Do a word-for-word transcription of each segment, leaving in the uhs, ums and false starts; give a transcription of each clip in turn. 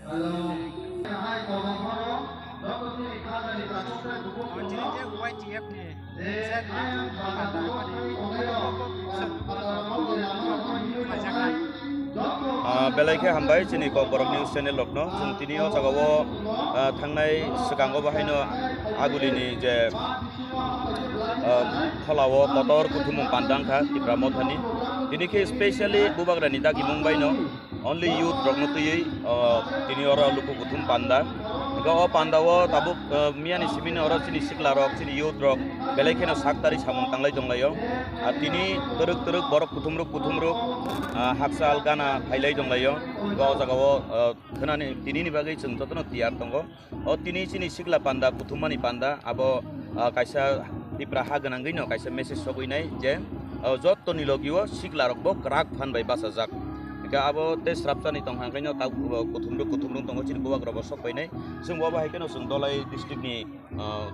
Tini je Y T F ni chairman ni Ah, belai khe hambai chini Kokborok News channel rokno. Chwng tini o jaga o, ah, thangnai swkango bahaino Agulini je, ah, pholao kotor kuthumung panda wngkha Tipra Mothani. Tini khe specially Bubagrani dagimung baino only youth rokno twiwi, ah, tini oro luku kuthum panda. Hwnkhe o panda o tabuk, ah, miyani simini oro chini sikla rok, chini youth rok belai kheno sak tari samung tanglai tonglaio. Ah, tini twrwk twrwk borok kuthumruk kuthumruk, ah, hakchal gana phailai tonglaio. Hwnkhe o jaga o, ah, khwnani tinini bagwi chwng jotono tiyar tongo. O tini chini sikla panda, kuthumani panda, abo, ah, kaisa Tipra ha gwnangwi no kaisa message sogwi nai je, ah, jottoni logi o sikla rok bo kwrak phan bai bachajak. Hwnkhe abo tei srapchani tong hang khe no ta, ah, kuthumruk kuthumruk tongo chini bubagra bo sok pai nai. Chwng bo abo hai khe no chwng Dholai district ni, ah,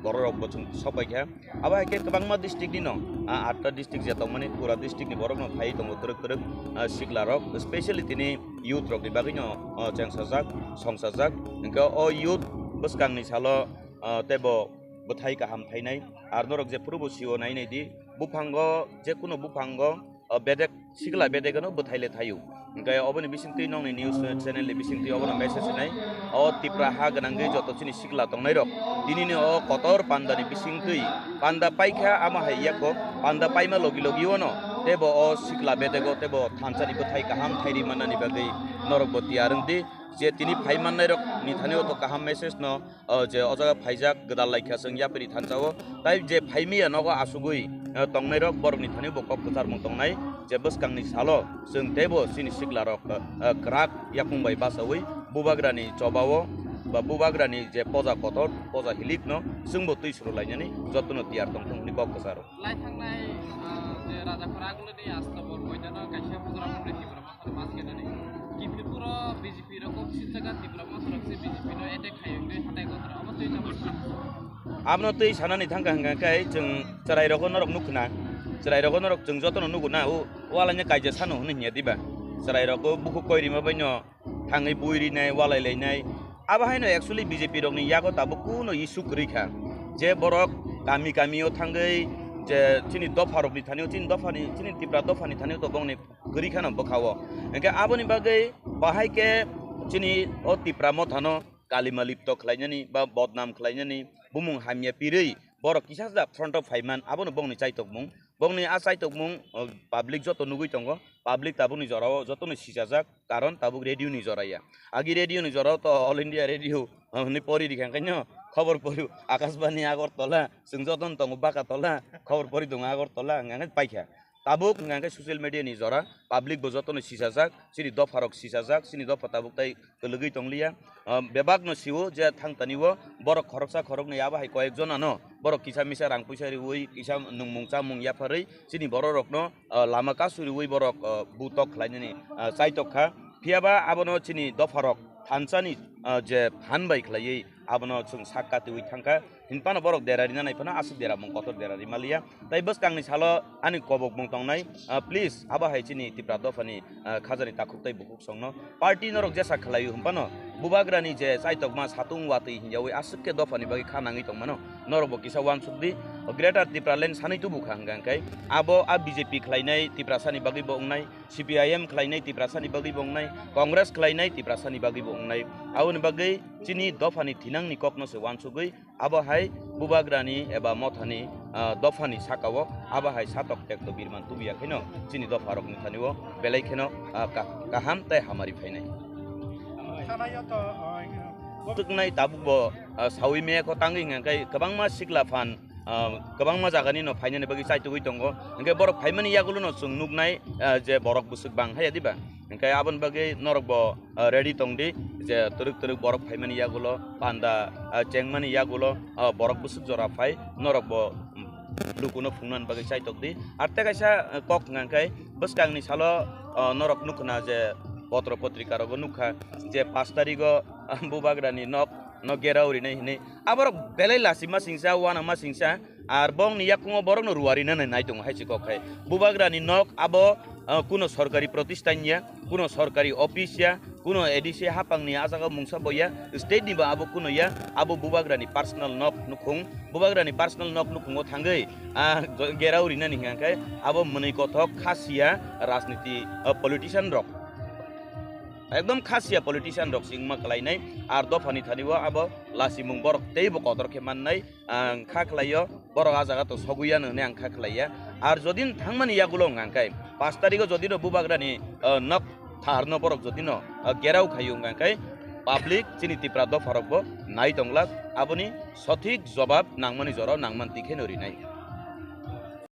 borok rok bo chwng sok pai kha. Abo hai khe kwbangma district ni no, ah, atta district je tongmani pura district ni borok no phai tongo twrwk twrwk, ah, sikla rok, specially tini youth rok ni bagwi no, ah, chengsajak, songsajak. Hwnkhe o youth bwskang ni salo, ah, teibo bwthai kaham thainai. Ar norok jephuru bo sio nai nai di, buphango, jekunu buphango, ah, bedek sikla bedek no bwthai le thaio. Hwnkhe oboni bisingtwi nokni news channel ni bisingtwi obono message nai. O Tipra ha gwnangwi joto chini sikla tongnairok, tinini o kotor pandani bisingtwi panda paikha, amo hai yako panda paima logi logi ono teibo o sikla bedego teibo thansani bwthai kaham thairi mannani bagwi norokbo tiyar wng di, je tini phai mannairok ni thani o to kaham message no, o je o jaga phaijak gwdal laikha chwng yapri thansa o, tai je phaimiya nogo asugwi, o, tongnairok borokni thani bo kok kwcharmung tongnai je bwskangni salo chwng teibo chini siklarok, o, o, kwrak yakung bai bachaui bubagrani chobao ba bubagrani je poja kotor, poja hilikno chwngbo twi suru lainani jotono tiyar tongthung hwnwi kok kwcharo. Lai thangnai, ah, je Rajakhor Agulini Astabor moidano kaisa program rwdi Tipra Motha mas kenani. Kiphilpuro B J P rok kok sijak Tipra Motha rok se B J P no attack khai wngwi hatai kotor omo twi tamo sa. Abono twi sanani thangkha hwnkha khe chwng chwrai rogo norok nukhna. Chwrai rogo norok chwng jotono nugo na, o, o alaini kaija sano hwnwi hinya diba. Chwrai rogo bukhuk koi rima baino thangwi bui rinai, walai lainai. Abo haino actually B J P rokni yago tabuk kuno issue kwrwi kha. Je borok kami kami o thangwi je chini dopha rokni thani o, chini dophani, chini Tipra dophani thani o to bongni kwrwi khano bwkha o. Hwnkhe aboni bagwi bahai khe chini o Tipra mothano kalima lipto khlainani ba bodnam khlainani bumung hamya pirwi borok kisa da front o phaiman, abono bongni chaitokmung. Bongni a chaitokmung, o, public joto nugwi tongo. Public tabukni jorao jotono sichajak, karon tabuk radio ni jora ya. Agi radio ni jorao to All India Radio, o, hwnwi pori rikha, hwnkhe no khobor pori Akashbani Agartala, chwng jotono tongo Bakatola, khobor pori tongo Agartala, hwnkhe paikha. Tabuk hwnkhe social media ni jora, public bo jotono sichajak, chini dopha rok sichajak, chini dopha tabuk tai kwlwgwi tongliya. Ah, bebakno sio je thangtani o borok khoroksa khoroknwi abo hai koyek jonano borok kisa misa rang puisa riui, kisa nungmung chamung yapharwi chini borok rokno, ah, lama kasu riui borok, ah, butok khlainani, ah, chaitok kha. Phiyaba abono chini dopha rok thansani, ah, je phan bai khlaiwi abono chwng sak katiui thangkha. Hinphano borok dera rina nai phano aswk dera mung kotor dera rima liya. Tai bwskangni salo ani kobok mung tongnai, ah, please abo hai chini Tipra dophani, ah, khajani takhuk tai bukhuk songno. Party norok jesa khlaiwi hinphano bubagrani je chaitokma satung watwi hinjawi aswk khe dophani bagwi kha nangwi tongmano. Norok bo kisa wansuk di. Greater Tipraland sanwi tubu kha hwnkha hwnkhe abo a B J P khlainai Tiprasani bagwi bo wngnai, C P I M khlainai Tiprasani bagwi bo wngnai, Congress khlainai Tiprasani bagwi bo wngnai. Aboni bagwi chini dophani thinangni kokno se wansugwi abo hai bubagrani eba mothani, ah, dophani sakao abo hai satok tekto birman tubuya khaino chini dopharokni thani o belai kheno, ah, ka-, kaham tei hamari phainai. Thanaio to, ah, Twknai tabuk bo, ah, saui meyakho tangwi hwnkha khe kwbangma sikla phan, ah, kwbangma jagani no phainani bagwi chaitugwi tongo. Hwnkhe borok phaimani yagulo no chwng nuknai, ah, je borok bwswk bang haya diba? Hwnkhe aboni bagwi norok bo, ah, ready tong di, je twrwk twrwk borok phaimani yagulo, panda, ah, chengmani yagulo, ah, borok bwswk jora phai, norok bo, um, lukuno phungnani bagwi chaitok di. Ar tei kaisa, ah, kok hwnkha khe bwskangni salo, ah, norok nukhna je potro potrika rogo nukha je pash tarigo, ah, bubagrani nok no gerao rinai hinwi. Aborok belai lachima singcha, uanama singcha, ar bongni yakungo borokno ruari nani nai tongo hai se kok hai. Bubagrani nok abo, ah, kuno sorkari protistan ya, kuno sorkari office ya, kuno A D C hapangni a jaga mungsa bo ya, state ni bo abo kuno ya, abo bubagrani personal nok nukhung, bubagrani personal nok nukhungo thangwi, ah, go-, gerao rinani hingkha khe abo mwnwi kothok khasiya rajniti, ah, politician rok. Ekdom khasiya politician rok singma khlainai, ar dophani thani o abo lasimung borok teibo kotor khe mannai, ang kha khlaio, borok a jaga to sogwi ya nang hinwi ang kha khlaiya. Ar jodi thangmani yagulo hwnka khe, pash tarikh o jodi no bubagrani, ah, nok tharno borok jodi no, ah, gerao khaio hwnka khe, public chini Tipra dopha rok bo nai tonglak, aboni sothik jobab nangmani jora nangmani tikhe no rinai.